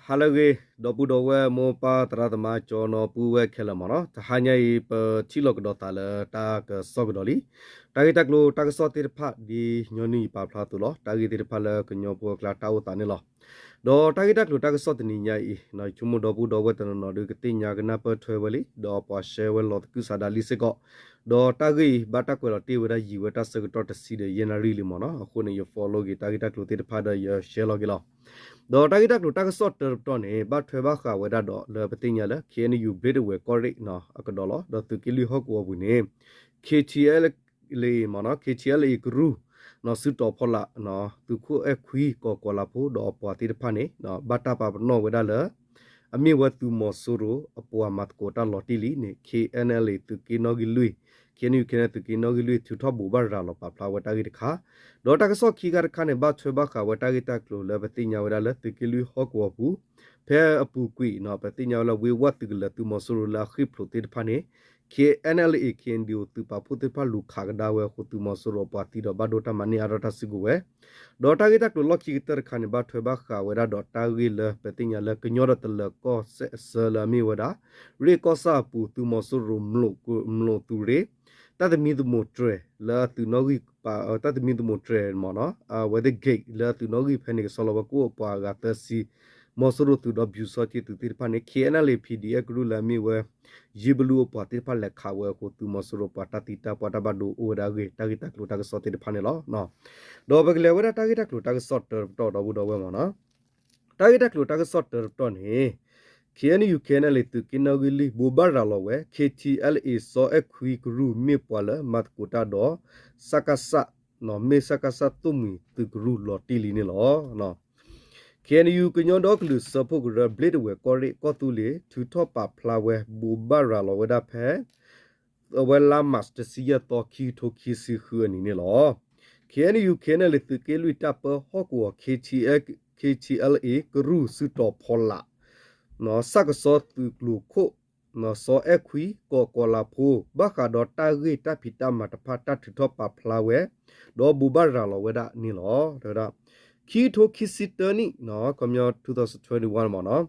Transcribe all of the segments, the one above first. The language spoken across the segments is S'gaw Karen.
ဟါလၢအဂ့ၤ ဒီပုၢ်ဒီဝဲၢ်မိၢ်ပၢ်သရၣ်သမါ ကၠီနီၤပုၢ်ဝဲၢ်ခဲလၢာ်မ့ၢ်နီၤ, တဟါညါအံၤ ပထံၣ်လိာ်ကဒီးသးလၢတၢ်ကစီၣ်ကဒီးလံ. တၢ်ဂ့ၢ်တၢ်ကျိၤတၢ်ကစီၣ်သ့ၣ်တဖၣ် ဒ်ညီနုၢ်အံၤပာ်ဖျါအသိးလီၤ. တၢ်ဂ့ၢ်သ့ၣ်တဖၣ်လၢကညီဖိအကျါတၢ်အိၣ်သးန့ၣ်လီၤ. ဒီးတၢ်ဂ့ၢ်တၢ်ကျိၤတၢ်ကစီၣ်တနံၤညါအံၤ ယဆိကမိၣ်ဒီပုၢ်ဒီဝဲၢ်တနီၤနီၤဒုးကသ့ၣ်ညါကနၢ်ပၢၢ်ထွဲဝဲလံ, ဒီးပှၤရှဲဝဲလီၤသကုၤဆးဒးလံစ့ၢ်ကီး. ဒီးတၢ်ဂ့ၢ်အံၤ ဘၣ်တၢ်ကွဲးလီၤတ့ၢ်ဝဲဒၣ်ယံာ်ဝဲတၢ်ဆၢကတီၢ်တဆံဒီးယဲၢ်နၣ်ရံၣ်လံမ့ၢ်နီၤ, အဃိန့ၣ် ယ follow က့ၤတၢ်ဂ့ၢ်တၢ်ကျိၤသ့ၣ်တဖၣ်ဒီးယ share လီၤက့ၤလီၤ. ဒီးတၢ်ဂ့ၢ်တၢ်ကျိၤတၢ်ကစီၣ်တၢတပတီၢ်န့ၣ် ဘၣ်ထွဲဘၣ်ဃးဝဲဒၣ်ဒီးလၢပသ့ၣ်ညါလၢ ခ့ၣ်အဲၣ်ယူၣ် ဘျ့ဒဝဲၢ်ကီၢ်ရ့ၣ်အကဒီးလီၤ. ဒီးသုးက့လွံၢ်ဟီၣ်ကဝီၤပူၤန့ၣ် ခ့ၣ်ထံၣ်အဲၣ်လ့ၣ်မ့ၢ်နီၤ, ခ့ၣ်ထံၣ်အဲၣ်လ့ၣ်အကရူၢ် စုတီၤဖီလာ် သုးခိၣ်အဲၣ်ခွံ ကီၢ်ကီၤလၤဖိ ဒီးအပှၤသ့ၣ်တဖၣ်န့ၣ် ဘၣ်တၢ်ပာ်ပနီၣ်ဝဲဒၣ်လၢ အမ့ၢ်ဝဲသုးမီၤစိရိၤအပှၤမၤသကိးတၢ်လီၤတံၢ်လံန့ၣ် ခ့ၣ်အဲၣ်ယူၣ် ခ့ၣ်အဲၣ်ယူၣ် သုးက့နီၣ်ဂံၢ်လွံၢ် ထုးထီၣ်ဘိးဘၣ်ရၤလီၤပာ်ဖျါဝဲတၢ်ဂ့ၢ်တခါ, ဒီးတၢ်ကစီၣ်ခံခါတခါန့ၣ် ဘၣ်ထွဲဘၣ်ဃးဝဲတၢ်ဂ့ၢ်တၢ်ကျိၤလၢပသ့ၣ်ညါဝဲဒၣ်လၢ သုးက့လွံၢ်ဟီၣ်ကဝီၤပူၤ ဖဲအပူၤကွံာ် ပသ့ၣ်ညါဝဲလၢဝ့ၢ်ဝၣ်သုးကလၢၤ သုးမီၤစိရိၤလၢအဃံၣ်ဖျိးသ့ၣ်တဖၣ်န့ၣ် ခ့ၣ်အဲၣ်ယူၣ် ခ့ၣ်အဲၣ်ယူၣ် သုးပာ်ဖှိၣ်သ့ၣ်တဖၣ်လူၤခးကဒါဝဲအဃိ သုးမီၤစိရိၤအပှၤသံဒီးဘၣ်ဒိတၢ်မၤန့ၢ်အါထီၣ်တၢ်စုကဝဲၤ ဒီးတၢ်ဂ့ၢ်တၢ်ကျိၤလီၢ်ခံကတၢၢ်တခါန့ၣ် ဘၣ်ထွဲဘၣ်ဃးဝဲဒၣ်ဒီးတၢ်ဂ့ၢ်လၢပသ့ၣ်ညါလၢကညီဒီးတလၢၤကီၢ်စဲၣ်အဆၢလၢအမ့ၢ်ဝဲဒၣ် ရ့ၣ်ကီၢ်ဆၣ်အပူၤ သုးမီၤစိရိၤ မျိာ်သုးရ့ၣ် တၢ်သမံသမိးတြဲၤလၢအသုးနီၣ်ဂံၢ် တၢ်သမံသမိးတြဲၤမ့ၢ်နီၤ ဝဲသ့ၣ် gate လၢအသုးနီၣ်ဂံၢ်ဖဲန့ၣ် ကဆီလီၤဝဲကအိၣ်ပှၤအဂၤသၢဆံ မီၤစိရိၤသုးဒီးပျူစောထီးသုးသ့ၣ်တဖၣ်န့ၣ် ခ့ၣ်အဲၣ်ယူၣ် ပီၣ်ဒီအ့ၣ် ကရူၢ်လၢအမ့ၢ်ဝဲ ယံဘလူအပှၤသ့ၣ်တဖၣ်လဲၤခးဝဲအဃိ သုးမီၤစိရိၤပှၤတၢ်သံတၢ်ပှၢ်တၢ်ဘၣ်ဒိအိၣ်ဝဲဒၣ်အဂ့ၢ် တၢ်ဂ့ၢ်တၢ်ကျိၤတၢ်ကစီၣ်သ့ၣ်တဖၣ်န့ၣ်လီၤ. ဒီးပကလဲၤဝဲဒၣ်တၢ်ဂ့ၢ်တၢ်ကျိၤတၢ်ကစီၣ်တၢတပတီၢ်ဒီပုၢ်ဒီဝဲၢ်မ့ၢ်နီၤ တၢ်ဂ့ၢ်တၢ်ကျိၤတၢ်ကစီၣ်တၢတပတီၢ်န့ၣ် ခ့ၣ်အဲၣ်ယူၣ် ခ့ၣ်အဲၣ်ယူၣ် သုးက့နီၣ်ဂံၢ်လွံၢ် ဘိးဘၣ်ရၤလီၤဝဲ ခ့ၣ်ထံၣ်အဲၣ်လ့ၣ်အ့ စီၤအဲၣ်ခွံကရူၢ် မ့ၢ်ပှၤလၢမၤသကိးတၢ်ဒီး စကစ မ့ၢ် စကစ သိၣ်မှံၤသုးကရူၢ်လီၤတံၢ်လံန့ၣ်လီၤ. ခ့ၣ်အဲၣ်ယူၣ် ကညီဒီကလုာ်စၢဖှိၣ်ကရၢ ဘျ့ဒဝဲၢ်ကီၢ်ရ့ၣ် ကီၢ်သူလ့ၤ ထုးထီၣ်ပာ်ဖျါဝဲ ဘိးဘၣ်ရၤလီၤဝဲဒၣ်ဖဲ အဝဲလါမၢ်ၡး တဆံယဲၢ်သီ ခံကထိခံဆံဃုအနံၤန့ၣ်လီၤ. ခ့ၣ်အဲၣ်ယူၣ် ခ့ၣ်အဲၣ်ယူၣ် သုးက့လွံၢ်တၢ်ပၢဟီၣ်ကဝီၤ ခ့ၣ်ထံၣ်အဲၣ်လ့ၣ် ကရူၢ်စုတီၤဖီလာ် စၣ်ကစီသုးကျိၤခိၣ် စီၤအဲၣ်ခွံ ကီၢ်ကီၤလၤဖိ ဘၣ်ဃးဒီးတၢ်ဂ့ၢ်တၢ်ဖံးတၢ်မၤတဖၣ် တၢ်ထုးထီၣ်ပာ်ဖျါဝဲ ဒီးဘိးဘၣ်ရၤလီၤဝဲဒၣ်န့ၣ်လီၤ. ခံကထိခံဆံတၢနံၣ် ခီပညီ twenty twenty-one မ့ၢ်နီၤ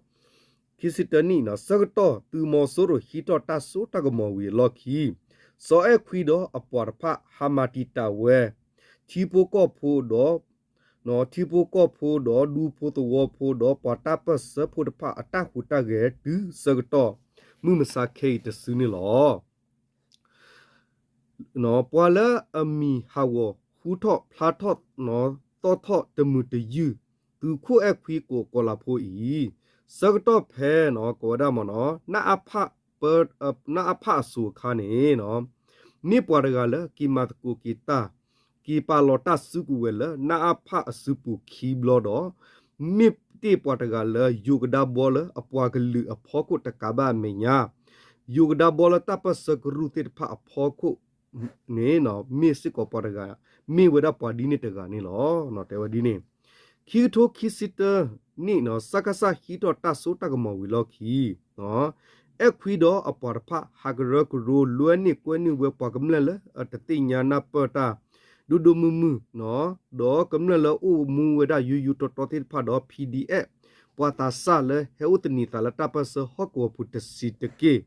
ခံဆံတၢနံၣ် ဆၢကတီၢ် သုးမီၤစိရိၤဟံးထီၣ်တၢ်စိတၢ်ကမီၤဝံၤအလီၢ်ခံ စီၤအဲၣ်ခွံဒီးအပှၤတဖၣ် ဟးမၤတံာ်တာ်ဝဲ ထံဖိကီၢ်ဖိဒီး ထံဖိကီၢ်ဖိဒီး ဒူဖိသဝီဖိဒီး ပှၤတၢ်ပၢၢ်ဆၢဖိတဖၣ် အတၢ်ဟူးတၢ်ဂဲၤ တုၤဆၢကတီၢ် မုၢ်မဆါခဲအံၤတစုန့ၣ်လီၤ. ပှၤလၢအမံၤဟးဂီၤ ဃူထီၣ်ဖျါထီၣ် သီၣ်ထီၣ်တမုာ်တယုၢ် သုးခိၣ်အဲၣ်ခွံ ကီၢ်ကီၤလၤဖိအံၤ ဆၢကတီၢ်ဖဲ ကိးဝဲဒၣ်မ့ၢ်နီၤ နအဖ အစိၤအခါန့ၣ် မ့ၢ်ပှၤတဂၤလၢ က့ၤမၤသကိးက့ၤတၢ် က့ၤပာ်လီၤတၢ်စုကဝဲၤလၢ နအဖ အစုပူၤခံဘျီဒီး မ့ၢ်တ့ၢ်ပှၤတဂၤလၢ ယိးကဒါဘီလၢအပှၤကလုာ်အဖီခိၣ်တကးဘၣ်အမဲာ်ညါ ယိးကဒါဘီလၢတၢ်ပၢၢ်ဆၢကရူၢ်သ့ၣ်တဖၣ်အဖီခိၣ်န့ၣ် မ့ၢ်စ့ၢ်ကီးပှၤတဂၤ မ့ၢ်ဝဲဒၣ်ပှၤဒ်န့ၣ်တဂၤန့ၣ်လီၤ. တဲဝဲဒ်န့ၣ် ခံကထိခံဆံတၢနံၣ် စကစ ဟံးထီၣ်တၢ်စိတၢ်ကမီၤဝံၤလီၢ်ခံ အဲၣ်ခွံဒီးအပှၤတဖၣ် ဟးကရၢကရိ လွဲန့ၢ်ကွဲန့ၢ်ဝဲပှၤကမျၢၢ်လၢအတသ့ၣ်ညါနၢ်ပၢၢ်တၢ် ဒိၣ်ဒိၣ်မုၢ်မုၢ် ဒီးကမျၢၢ်လၢအိၣ်မူဝဲဒၣ်ယူယူတီတီသ့ၣ်တဖၣ်ဒီး PDF ပှၤသးစၢ်လၢဟဲအိၣ်သနံးသးလၢတၢ်ပၢၢ်ဆၢဟီၣ်ကဝီၤပူၤတဆံးတက့ၢ်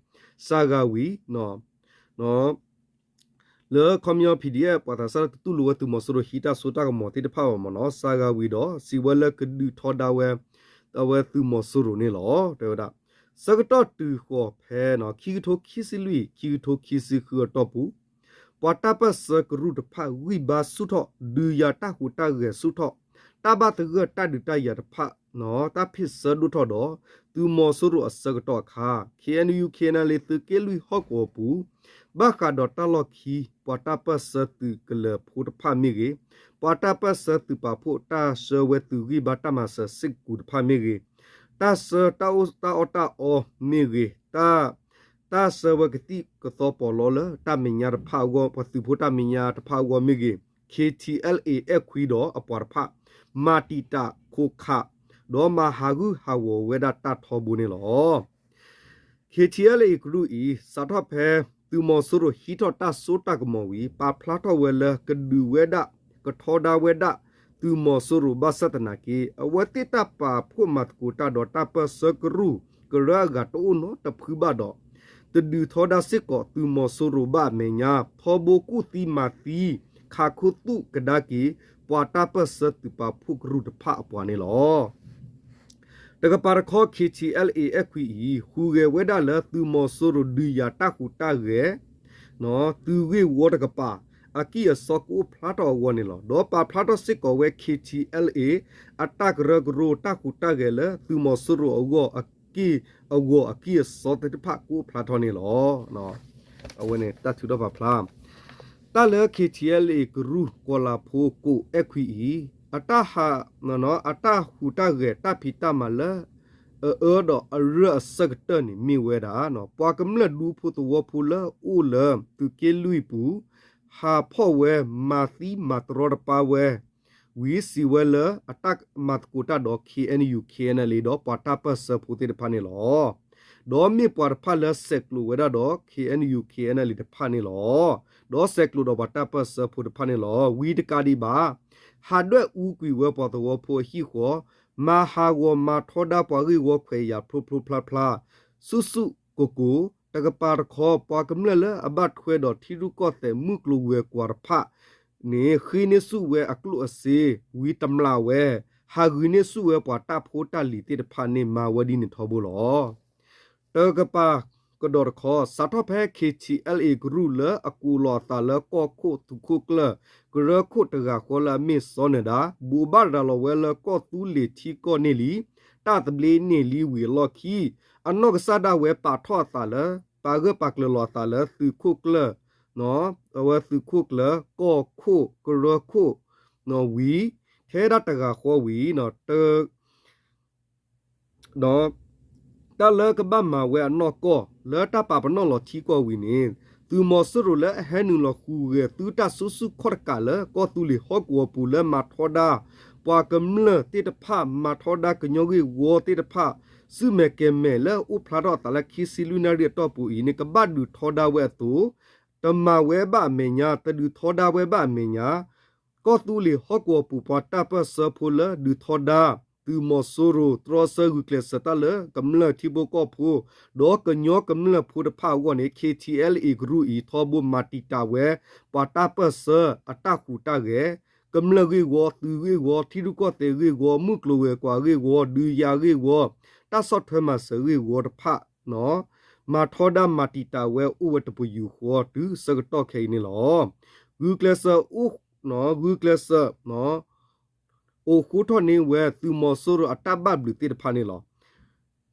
စးဂၤဝံၤ လၢခီပညီ PDF ပှၤသးစၢ်လၢတတူၢ်လိာ်ဝဲသုးမီၤစိရိၤဟံးတၢ်စိတၢ်ကမီၤသ့ၣ်တဖၣ်ဘၣ်မ့ၢ်နီၤ စးဂၤဝံၤဒီး စံးဝဲလၢကဒုးထီဒါဝဲ အဝဲသုးမီၤစိရိၤန့ၣ်လီၤ. တဲဝဲဒၣ် ဆၢကတီၢ်တုၤဃီၤဖဲ ခံကထိခံဆံလွံၢ် ခံကထိခံဆံဃုအတီၢ်ပူၤ ပှၤတၢ်ပၢၢ်ဆၢကရူၢ်တဖၣ် ဂံၢ်ဘါဆူၣ်ထီၣ် ဒုးယၤတၢ်ဟူးတၢ်ဂဲၤဆူၣ်ထီၣ် တၢ်ဘၣ်သဂၢၢ်တၢ်ဒုးတၢ်ယၤတဖၣ် တၢ်ဖ့ၣ်ဆၢဒိၣ်ထီၣ်ဒီး သုးမီၤစိရိၤအဆၢကတီၢ်အခါ ခ့ၣ်အဲၣ်ယူၣ် ခ့ၣ်အဲၣ်ယူၣ် သုးက့လွံၢ်ဟီၣ်ကဝီၤပူၤ ဘၣ်ဃးဒီးတၢ်လီၢ်ခံ ပှၤတၢ်ပၢၢ်ဆၢသုးကလၢၤဖိတဖၣ်မ့ၢ်ဂ့ၤ, ပှၤတၢ်ပၢၢ်ဆၢသုးပာ်ဖှိၣ်တၢ်ဆှၢဝဲသုးဂံၢ်ဘါတၢ်မၤစၢၤစ့ၢ်ကီးတဖၣ်မ့ၢ်ဂ့ၤ, တၢ်ဆှၢတၢ်အီၣ်တၢ်အီတၢ်အီမ့ၢ်ဂ့ၤ, တၢ်ဆှၢဝဲကသံၣ်ကသီပီးလီလၢတၢ်မဲာ်ညါတဖၣ်အဂီၢ် ပှၤသုးဖိတၢ်မဲာ်ညါတဖၣ်အဂီၢ်မ့ၢ်ဂ့ၤ, ခ့ၣ်ထံၣ်အဲၣ်လ့ၣ် အဲၣ်ခွံဒီးအပှၤတဖၣ် မၤတံာ်တာ်ခိးခး ဒီးမၤဟးဂူာ်ဟးဂီၤဝဲဒၣ်တၢ်ထီဘိန့ၣ်လီၤ. ခ့ၣ်ထံၣ်အဲၣ်လ့ၣ် ကရူၢ်အံၤ စးထီၣ်ဖဲ သုးမီၤစိရိၤဟံးထီၣ်တၢ်စိတၢ်ကမီၤဝံၤ ပာ်ဖျါထီၣ်ဝဲလၢကဒုးဝဲဒၣ် ကထီဒါဝဲဒၣ် သုးမီၤစိရိၤဘၣ်ဆၣ်သနာ်က့ အဝဲသ့ၣ်တၢ်ပာ်ဖှိၣ်မၤသကိးတၢ်ဒီးတၢ်ပၢၢ်ဆၢကရူၢ်ကရၢအဂၤတအိၣ်နီတဖုဘၣ်ဒီး တဒုးထီဒါစ့ၢ်ကီးသုးမီၤစိရိၤဘၣ်အမဲာ်ညါ ထီဘိကူၣ်သံမၤသံ ခးခူသူၣ်ကဒါက့ၤ ပှၤတၢ်ပၢၢ်ဆၢသုးပာ်ဖှိၣ်ကရူၢ်တဖၣ်အပှၤန့ၣ်လီၤ. တကပၤတခီ KTLA အဲၣ်ခွံအံၤ ဟူးဂဲၤဝဲဒၣ်လၢသုးမီၤစိရိၤဒုးယၤတၢ်ဟူးတၢ်ဂဲၤ သုးဂ့ၢ်ဝီတကပၤ အကံၢ်အစီကအိၣ်ဖျါထီၣ်အဂီၢ်န့ၣ်လီၤ. ဒီးပာ်ဖျါထီၣ်စ့ၢ်ကီးဝဲ KTLA အတၢ်ကရၢကရိတၢ်ဟူးတၢ်ဂဲၤလၢသုးမီၤစိရိၤအဂီၢ်အက့ၢ်အဂီၤအကံၢ်အစီသ့ၣ်တဖၣ်ကအိၣ်ဖျါထီၣ်န့ၣ်လီၤ. အဝဲန့ၣ်တၢ်ထုးထီၣ်ပာ်ဖျါ တၢ်လၢ KTLA ကရူၢ်ကီၤလၤဖိကိးအဲၣ်ခွံအံၤ အတၢ်ဟ အတၢ်ဟူးတၢ်ဂဲၤတၢ်ဖံးတၢ်မၤလၢ အအၢဒီးအရၢၢ်အဆၢကတၢၢ်န့ၣ်မ့ၢ်ဝဲဒၣ် ပှၤကမျၢၢ်ဒူဖိသဝီဖိလၢအိၣ်လၢသုးက့လွံၢ်ပူၤ ဟးဖီၣ်ဝဲမၤသံမၤတရီတပါဝဲ ဝံၤစံးဝဲလၢအတၢ်မၤသကိးတၢ်ဒီး KNU KNLA ဒီးပှၤတၢ်ပၢၢ်ဆၢဖိသ့ၣ်တဖၣ်န့ၣ်လီၤ. ဒီးမ့ၢ်ပှၤတဖၣ်လၢဆဲးကျိးဝဲဒၣ်ဒီး KNU KNLA တဖၣ်န့ၣ်လီၤ. ဒီးဆဲးကျိးဒီးပှၤတၢ်ပၢၢ်ဆၢဖိတဖၣ်န့ၣ်လီၤ. ဝံၤတကးဒံးဘၣ် ဟးဒွဲၣ်အူကွံာ်ဝဲပှၤသဝီဖိအဟံၣ်ဃီ မၤဟးဂီၤမၤထီဒါပှၤဂ့ၢ်ဝီခွဲးယာ်ဖျိဖျိဖျါဖျါ ဆူၣ်ဆူၣ်ကိၢ်ကိၢ် တကပၤတခီ ပှၤကမျၢၢ်လၢအဘၣ်ထွဲဒီးထံရူၢ်ကီၢ်သဲးမုၢ်ကျိၤဝဲၤကွာ်တဖၣ်န့ၣ် ဃ့န့ၢ်ဆူၣ်ဝဲအကျိၣ်အစ့ ဝံၤတမျးဝဲ ဟးဂုာ်န့ၢ်ဆူၣ်ဝဲပှၤတၢ်ဖိတၢ်လံၤသ့ၣ်တဖၣ်န့ၣ် မၤဝဲဒ်န့ၣ်ထီဘိလီၤ. တကပၤကဒီးတခီ စးထီၣ်ဖဲ KTLA ကရူၢ်လၢအကိးလီၤအသးလၢကီၢ်ခိၣ်သုးခိၣ်ကျၢၢ် ကရၢခိၣ်တဂၤဃီလၢအမ့ၢ်စီၤနၢၤဒါ ဘိးဘၣ်ရၤလီၤဝဲလၢကီၢ်သူလ့ၤထံကီၢ်န့ၢ်လံ တၢ်သဘျ့န့ၢ်လံဝံၤအလီၢ်ခံ အနီၢ်ကစၢ်ဒၣ်ဝဲပာ်ထီၣ်အသးလၢ ပာ်ဂၢၢ်ပာ်ကျၢၤလီၤအသးလၢသုးခိၣ်ကျၢၢ် အဝဲသုးခိၣ်ကျၢၢ် ကီၢ်ခိၣ်ကရၢခိၣ် ဝံၤ ထဲဒၣ်တဂၤဃီဝံၤ ဒီး တၢ်လၢကဘၣ်မၤဝဲအနီၢ်ကီၢ် လၢတၢ်ပာ်ပနီၣ်လီၤထံကီၢ်ဝံၤန့ၣ် သုးမီၤစိရိၤလၢအဟဲနုာ်လီၤဟူးဂဲၤသုးတၢ်စိၤဆူၣ်ခီၣ်တကးလၢကီၢ်သူလ့ၤဟီၣ်ကဝီၤပူၤလၢမၤထီဒါ ပှၤကမျၢၢ်သ့ၣ်တဖၣ် မၤထီဒါကညီဂ့ၢ်ဝီသ့ၣ်တဖၣ် ဆူၣ်မဲာ်ကဲၤမဲာ်လၢအအိၣ်ဖျါထီၣ်အသးလၢခံဆံလွံၢ်နၣ်ရံၣ်အတီၢ်ပူၤအံၤန့ၣ် ကဘၣ်ဒုးထီဒါဝဲအသိး တမၤဝဲဘၣ်အမဲာ်ညါ တဒုးထီဒါဝဲဘၣ်အမဲာ်ညါ ကီၢ်သူလ့ၤဟီၣ်ကဝီၤပူၤပှၤတၢ်ပၢၢ်ဆၢဖိလၢဒုးထီဒါ သုးမီၤစိရိၤ တြီဆၢဂုာ်ကျဲးစၢးတၢ်လၢကမျၢၢ်ထံဖိကီၢ်ဖိ ဒီးကညီကမျၢၢ်ဖိတဖၣ်အဂီၢ်န့ၣ် KTLA ကရူၢ်အံၤ ထီဘိမၤတံာ်တာ်ဝဲ ပှၤတၢ်ပၢၢ်ဆၢအတၢ်ဟူးတၢ်ဂဲၤ ကမျၢၢ်ဂ့ၢ်ဝီ သုးဂ့ၢ်ဝီ ထံရူၢ်ကီၢ်သဲးဂ့ၢ်ဝီ မုၢ်ကျိၤဝဲၤကွာ်ဂ့ၢ်ဝီ ဒုးယၤဂ့ၢ်ဝီ တၢ်ဆီၣ်ထွဲမၤစၢၤဂ့ၢ်ဝီတဖၣ် မၤထီဒါမၤတံာ်တာ်ဝဲအိၣ်ဝဲတပယူာ်ဃီတုၤဆၢကတီၢ်ခဲအံၤန့ၣ်လီၤ. ဂုာ်ကျဲးစၢး ဂုာ်ကျဲးစၢး အိၣ်ဃူထီၣ်န့ၢ်ဝဲသုးမီၤစိရိၤအတၢ်ဘၣ်ဘျုးသ့ၣ်တဖၣ်န့ၣ်လီၤ.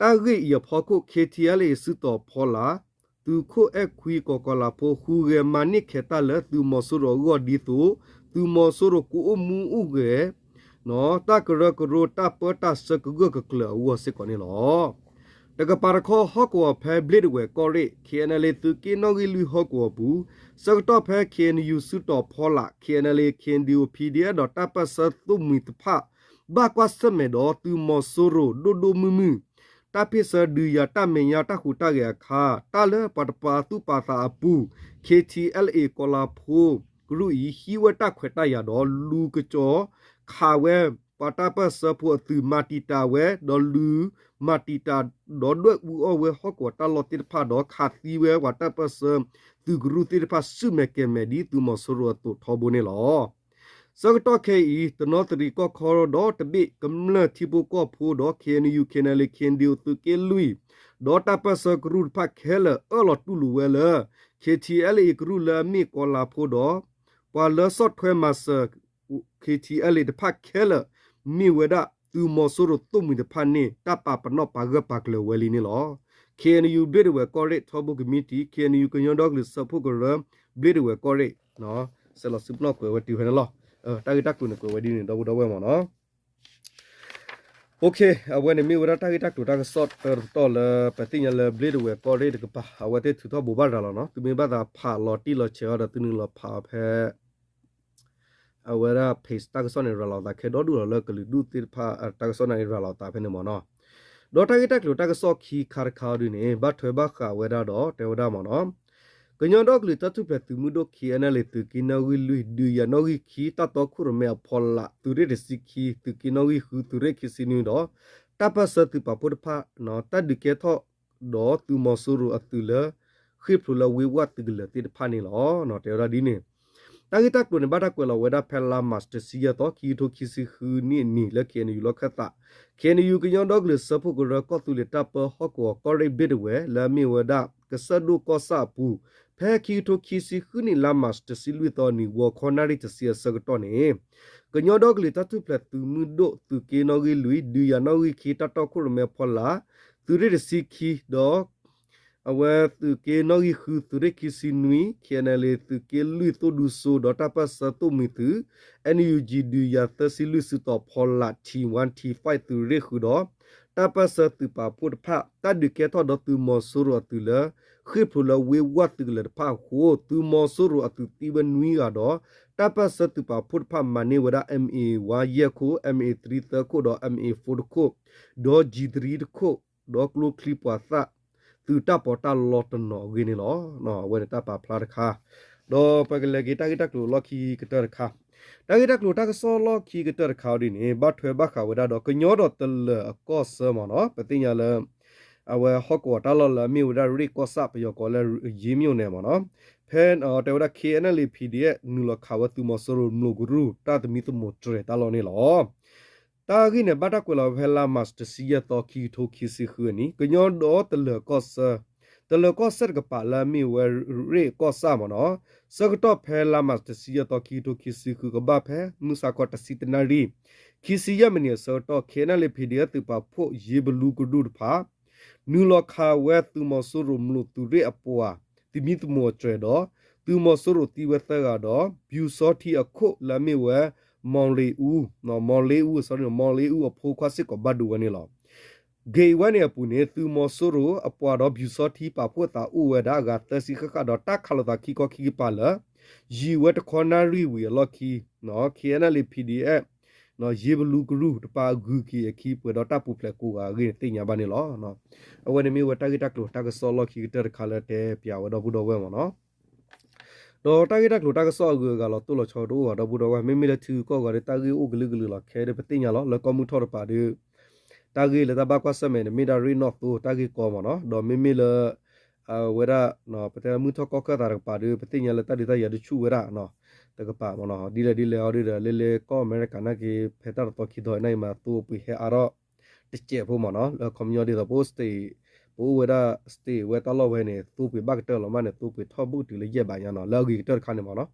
တၢ်ဂ့ၢ်အံၤအဖီခိၣ် KTLA စုတီၤဖီလာ် သုးခိၣ်အဲၣ်ခွံကီၤကီၤလၤဖိ ဟူးဂဲၤမၤန့ၢ်ခဲးတၢ်လၢသုးမီၤစိရိၤအဂီၢ်ဒ်သိး သုးမီၤစိရိၤကအိၣ်မူအိၣ်ဂဲၤ တၢ်ကရၢကရိတၢ်ပၢတၢ်ဆှၢကဂၢၢ်ကကျၢၤအဂီၢ်စ့ၢ်ကီးန့ၣ်လီၤ. တကပၤတခီ ဟီၣ်ကဝီၤဖဲဘျ့ၣ်ဒဝဲၢ်ကီၢ်ရ့ၣ် KNLA သုးက့နီၣ်ဂံၢ်လွံၢ်ဟီၣ်ကဝီၤပူၤ ဆၢကတီၢ်ဖဲ KNU စုတီၤဖီလာ် KNLA KNDO PDF ဒီးတၢ်ပၢၢ်ဆၢသိၣ်မှံၤတဖၣ် ဘၣ်ကွၢ်ဆၢၣ်မဲာ်ဒီးသုးမီၤစိရိၤဒိၣ်ဒိၣ်မုၢ်မုၢ် တၢ်ဖ့ၣ်ဆၢဒုးယၤတၢ်မဲာ်ညါတၢ်ဟူးတၢ်ဂဲၤအခါ တၢ်လၢပှၤတပာ်သူၣ်ပာ်သးအပူၤ KTLA ကီၤလၤဖိကရူၢ်အံၤ ဟံးဝဲတၢ်ခွဲးတၢ်ယာ်ဒီးလူၤကစီၤခးဝဲ ပှၤတၢ်ပၢၢ်ဆၢဖိအသုး မၤတံာ်တာ်ဝဲ ဒီးလူၤမၤတံာ်တာ်ဒီးဒွဲၣ်အူအီၣ်ဝဲဟီၣ်ကဝီၤတၢ်လီၢ်သ့ၣ်တဖၣ်ဒီးခးသံဝဲပှၤတၢ်ပၢၢ်ဆၢသုးကရူၢ်သ့ၣ်တဖၣ်ဆူၣ်မဲာ်ကဲၤမဲာ်ဒ်သုးမီၤစိရိၤအသိးထီဘိန့ၣ်လီၤ. ဆၢကတီၢ်ခဲအံၤ တနီသရံၣ်ကီၢ်ခီဒီတဘ့ၣ် ကမျၢၢ်ထံဖိကီၢ်ဖိဒီး KNU KNLA KNDO သုးက့လွံၢ် ဒီးတၢ်ပၢၢ်ဆၢကရူၢ်တဖၣ်ခဲလၢာ်အၢၣ်လီၤတူၢ်လိာ်ဝဲလၢ KTLA ကရူၢ်လၢအမ့ၢ်ကီၤလၤဖိဒီး ပှၤလၢဆီၣ်ထွဲမၤစၢၤ KTLA တဖၣ်ခဲလၢာ် မ့ၢ်ဝဲဒၣ်သုးမီၤစိရိၤသိၣ်မှံၤတဖၣ်န့ၣ် တၢ်ပာ်ပနီၣ်ပာ်ဂၢၢ်ပာ်ကျၢၤဝဲလံန့ၣ်လီၤ. KNU ဘျ့ၣ်ဒဝဲၢ်ကီၢ်ရ့ၣ်ထီဘိကမံးတံာ် KNU ကညီဒီကလုာ်စၢဖှိၣ်ကရၢ ဘျ့ၣ်ဒဝဲၢ်ကီၢ်ရ့ၣ် ဆဲးလီၤစုပနီၣ်ကွဲးဝဲတုၤဖဲန့ၣ်လီၤ. တၢ်ဂ့ၢ်တၢ်ကျိၤန့ၣ် ကွဲးဝဲဒ်န့ၣ် ဒီပုၢ်ဒီဝဲၢ်မ့ၢ်နီၤ. အဝဲန့ၣ်မ့ၢ်ဝဲဒၣ်တၢ်ဂ့ၢ်တၢ်ကျိၤတၢ်ကစီၣ်တတီၤလၢ ပသ့ၣ်ညါလၢဘျ့ၣ်ဒဝဲၢ်ကီၢ်ရ့ၣ်တကပၤ အဝဲသ့ၣ်ထုးထီၣ်ဘိးဘၣ်ရၤလီၤနီၤ. သုမ့ၢ်ဘၣ်သးဖးလီၤတံၢ်လီၤဆဲးအီၤဒီး သုနုာ်လီၤဖးအီၤဖဲ အဝဲဒၣ် page တၢ်ကစီၣ်န့ၣ် ရၤလီၤသးခဲဒီဒူၣ်လီၤလၢကလုာ်ဒူၣ်သ့ၣ်တဖၣ် တၢ်ကစီၣ်န့ၣ်ရၤလီၤသးဖဲန့ၣ်မ့ၢ်နီၤ. ဒီးတၢ်ဂ့ၢ်တၢ်ကျိၤတၢ်ကစီၣ်ခံခါတခါအီၤဒ်န့ၣ် ဘၣ်ထွဲဘၣ်ဃးဝဲဒၣ်ဒီး တဲဝဲဒၣ်မ့ၢ်နီၤ. ကညီဒီကလုာ်တၢ်ထူၣ်ဖျဲးသုးမုၢ်ဒိၣ် K N L A သုးက့နီၣ်ဂံၢ်လွံၢ် ဒုးယၤနီၣ်ဂံၢ်ခံ တၢ်တီခိၣ်ရိၣ်မဲအဖီလာ် သုးရ့ၣ်တဆံခံ သုးက့နီၣ်ဂံၢ်ဃု သုးရ့ၣ်ခံဆံနွံဒီး တၢ်ပၢၢ်ဆၢသုးပာ်ဖှိၣ်တဖၣ် တၢ်ဒုးကဲထီၣ်ဒီးသုးမီၤစိရိၤအသုးလၢ ဃ့ၢ်ဖျိးလၢဝ့ဝၢ်သုးကလၢၤသ့ၣ်တဖၣ်န့ၣ်လီၤ. တဲဝဲဒၣ်ဒ်န့ၣ် တၢ်ဂ့ၢ်တၢ်ကျိၤန့ၣ် ဘၣ်တၢ်ကွဲးလီၤဝဲဒၣ်ဖဲလါမၢ်ၡး တဆံယဲၢ်သီ ခံကထိခံဆံဃုနံၣ်အနံၤ လၢ K N U လီၢ်ခၢၣ်သး K N U ကညီဒီကလုာ်စၢဖှိၣ်ကရၢကီၢ်သူလ့ၤတၢ်ပၢဟီၣ်ကဝီၤ ကီၢ်ရ့ၣ်ဘ့ၣ်တဝဲ လၢအမ့ၢ်ဝဲဒၣ်ကစၢၢ်ဒိၣ်ကီၢ်ဆၣ်အပူၤ ဖဲခံကထိခံဆံဃုနံၣ် လါမၢ်ၡး တဆံလွံၢ်သီနံၤ ဂီၤခီနၣ်ရံၣ်တဆံအဆၢကတီၢ်န့ၣ် ကညီဒီကလုာ်တၢ်ထူၣ်ဖျဲးသုးမုၢ်ဒိၣ် သုးက့နီၣ်ဂံၢ်လွံၢ် ဒုးယၤနီၣ်ဂံၢ်ခံ တၢ်တီခိၣ်ရိၣ်မဲအဖီလာ် သုးရ့ၣ်တဆံခံ ဒီး အဝဲသုးက့နီၣ်ဂံၢ်ဃု သုးရ့ၣ်ခံဆံနွံ K N L A သုးက့လွံၢ် သိၣ်ဒူစိ ဒီးတၢ်ပၢၢ်ဆၢသိၣ်မှံၤသုး N U G ဒုးယၤသၢဆံလွံၢ် စုတီၤဖီလာ် T one T five သုးရ့ၣ်ဃုဒီး တၢ်ပၢၢ်ဆၢသုးပာ်ဖှိၣ်တဖၣ် တၢ်ဒုးကဲထီၣ်ဒီးသုးမီၤစိရိၤအသုးလၢ ဃ့ၢ်ဖျိးလၢဝ့ဝၢ်သုးကလၢၤတဖၣ်အဃိ သုးမီၤစိရိၤအသုးသံဝဲနွံဂၤဒီး တၢ်ပၢၢ်ဆၢသုးပာ်ဖှိၣ်တဖၣ်မၤန့ၢ်ဝဲဒၣ် M A one ယဲၢ်ခိၣ်, M A three သၢခိၣ်ဒီး M A four တခိၣ်, ဒီး G three တခိၣ်, ဒီးကျိချံပှၤသၣ် သုးတၢ်ပီးတၢ်လီတနီၤအဂ့ၢ်န့ၣ်လီၤ. အဝဲန့ၣ်တၢ်ပာ်ဖျါတခါ ဒီးပကလဲၤက့ၤတၢ်ဂ့ၢ်တၢ်ကျိၤလီၢ်ခံကတၢၢ်တခါ တၢ်ဂ့ၢ်တၢ်ကျိၤတၢ်ကစီၣ်လီၢ်ခံကတၢၢ်တခါအံၤဒ်န့ၣ် ဘၣ်ထွဲဘၣ်ဃးဝဲဒၣ်ဒီး ကညီဒီးတလၢၤအကီၢ်ဆၢမ့ၢ်နီၤ ပသ့ၣ်ညါလၢ အဝဲဟီၣ်ကဝီၤတၢ်လီၢ်လၢအမ့ၢ်ဝဲဒၣ်ရ့ၣ်ကီၢ်ဆၣ် ပယီၤကိးလၢ ယ့မ့ၣ်အူနဲၣ်မ့ၢ်နီၤ ဖဲတဲဝဲဒၣ် K N L A P D F နုာ်လီၤခးဝဲသုးမီၤစိရိၤမျိာ်ကရူၢ် တၢ်သမံသမိးတြဲၤတၢ်လီၢ်န့ၣ်လီၤ. တၢ်ဂ့ၢ်န့ၣ် ဘၣ်တၢ်ကွဲးလီၤဝဲဖဲလါမၢ်ၡး တဆံယဲၢ်သီ ခံကထိခံဆံဃုအနံၤ ကညီဒီတလၢၤကီၢ်ဆၢ တလၢၤကီၢ်စဲၣ်တကပၤလၢအမ့ၢ်ဝဲရ့ၣ်ကီၢ်ဆၣ်မ့ၢ်နီၤ ဆၢကတီၢ်ဖဲလါမၢ်ၡး တဆံယဲၢ်သီ ခံကထိခံဆံဃု ကဘၣ်ဖဲမုၢ်ဆါခီတဆံတနၣ်ရံၣ် ခံဆံယဲၢ်မံးနံးအဆၢကတီၢ် K N L A P D F သုးပာ်ဖှိၣ်ယ့ဘလူကရူၢ်တဖၣ် နုာ်လီၤခးဝဲသုးမီၤစိရိၤမျိာ်သုးရ့ၣ်အပှၤ သမံသမိးအတြဲၤဒီး သုးမီၤစိရိၤသံဝဲသၢဂၤဒီး ပျူစောထီးအခိၣ်လၢအမ့ၢ်ဝဲ မီၣ်လ့အူ မီၣ်လ့အူ မီၣ်လ့အူအဖိခွါစ့ၢ်ကီးဘၣ်ဒိဝဲန့ၣ်လီၤ. ဂ့ၢ်ဝဲန့ၣ်အပူၤန့ၣ် သုးမီၤစိရိၤအပှၤဒီးပျူစောထီးပာ်ဖှိၣ်သးအိၣ်ဝဲဒၣ်အဂၤသၢဆံဃၣ်ဃၣ်ဒီးတၢ်ခးလိာ်သးခံခီခံကပၤလၢ ယံာ်ဝဲတခီနၣ်ရံၣ်ဝံၤအလီၢ်ခံ K N L A P D F ယ့ဘလူကရူၢ်တပၤဂုၤက့ၤအခံပှဲၤဒီးတၢ်ပူၤဖျဲးကိးဂၤအဂ့ၢ်သ့ၣ်ညါဘၣ်န့ၣ်လီၤ. အဝဲန့ၣ်မ့ၢ်ဝဲတၢ်ဂ့ၢ်တၢ်ကျိၤတၢ်ကစီၣ်လီၢ်ခံကတၢၢ်တခါလၢတဲပၠးဝဲဒီပုၢ်ဒီဝဲၢ်မ့ၢ်နီၤ. ဒီးတၢ်ဂ့ၢ်တၢ်ကျိၤတၢ်ကစီၣ်အဂုၤအဂၤလီၤတိၢ်လီၤဆီတအိၣ်ဘၣ် ဒီပုၢ်ဒီဝဲၢ် မ့မ့ၢ်လၢထံဂုၤကီၢ်ဂၤဒီးတၢ်ဂ့ၢ်အိၣ်ကလုာ်ကလုာ်လီၤ. ခဲအံၤဒ်ပသ့ၣ်ညါလီၤ လၢကီၢ်မုၢ်ထီၣ်တပၤဒီး တၢ်ဂ့ၢ်လၢတၢ်ဘၣ်ကွၢ်ဆၢၣ်မဲာ်န့ၣ် မ့ၢ်ဒၣ်ရ့ၣ်နီၣ်သိတၢ်ဂ့ၢ်ကီမ့ၢ်နီၤ. ဒီးမ့မ့ၢ်လၢ အဝဲဒၣ် ပတဲလၢမုၢ်ထီၣ်ကီၢ်ခၢၣ်သးတကပၤဒီး ပသ့ၣ်ညါလၢတၢ်ဒုးတၢ်ယၤဒုးဆူၣ်ဝဲဒၣ် တကပၤမ့ၢ်နီၤ. ဒ်လဲၣ်ဒ်လဲၣ်အီၤဒ်ဒီး လၢလၢကီၢ်အမဲရကၤနာ်က့ ဖဲတၢ်တသီခံသီအံၤန့ၣ်မး သိအပှ့ၤဟဲအါထီၣ်တစဲးဖိမ့ၢ်နီၤ. လၢအခီပညီဒ်သိး ပအိၣ် state ပအိၣ်ဝဲဒၣ် state ဝဲတၢ်လီၢ်ဝဲန့ၣ် သိပှ့ၤဘၣ်ကတၢၢ်လီၤမးန့ၣ် သိပှ့ၤထီၣ်ဘူးတုၤလၢယဲၢ်ဘးညါနီၤ လၢအဂ့ၤကတၢၢ်တခါန့ၣ်မ့ၢ်နီၤ.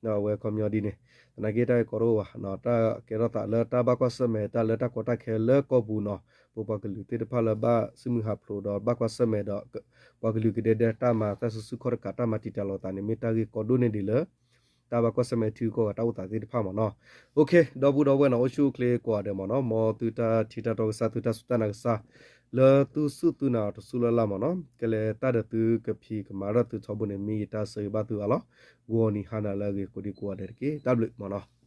ဒီးအဝဲအခီပညီဒ်န့ၣ် သနာ်က့တၢ်ဂ့ၢ်ကီတအိၣ်ဘၣ် တၢ်ကဲထီၣ်သးလၢတၢ်ဘၣ်ကွၢ်ဆၢၣ်မဲာ်တၢ်လၢတၢ်ကီတၢ်ခဲလၢကီၢ်ပူၤနီၤ. ပပှၤကလုာ်သ့ၣ်တဖၣ်လၢဘၣ်စုမုၢ်ဟးဖျိးဒီးဘၣ်ကွၢ်ဆၢၣ်မဲာ်ဒီး ပှၤကလုာ်ကဒဲဒဲတၢ်မၤတၢ်စုဆူၣ်ခီၣ်တကးတၢ်မၤတံာ်တာ်လိာ်သးန့ၣ် မ့ၢ်တၢ်ဂ့ၢ်ကီဒိၣ်န့ၢ်ဒံးလၢ တၢ်ဘၣ်ကွၢ်ဆၢၣ်မဲာ်ထံဂုၤကီၢ်ဂၤတၢ်အိၣ်သးသ့ၣ်တဖၣ်မ့ၢ်နီၤ. ဒီပုၢ်ဒီဝဲၢ်နီၤ အိၣ်ဆူၣ်အိၣ်ချ့ကိးဂၤဒဲးမ့ၢ်နီၤ. မ်သုတၢ်ထံၣ်တၢ်တီကစၢ် သုတၢ်စူၢ်တၢ်နာ်ကစၢ် လၢသုစူၢ်သုနာ်အီၤတစူၢ်လၢ်လၢ်မ့ၢ်နီၤ. ကလဲၤတၢ်ဒီးသုကဖံးကမၤရၢၢ်သုထီဘိန့ၣ် မ့ၢ်ယတၢ်ဆၢဂ့ၤဘၣ်သုအါလီၤ. ဂီၤနံၤဟါနၤလၢအဂ့ၤကိးဒံကိးဂၤဒဲးတက့ၢ်. တၢ်ဘျုးမ့ၢ်နီၤ.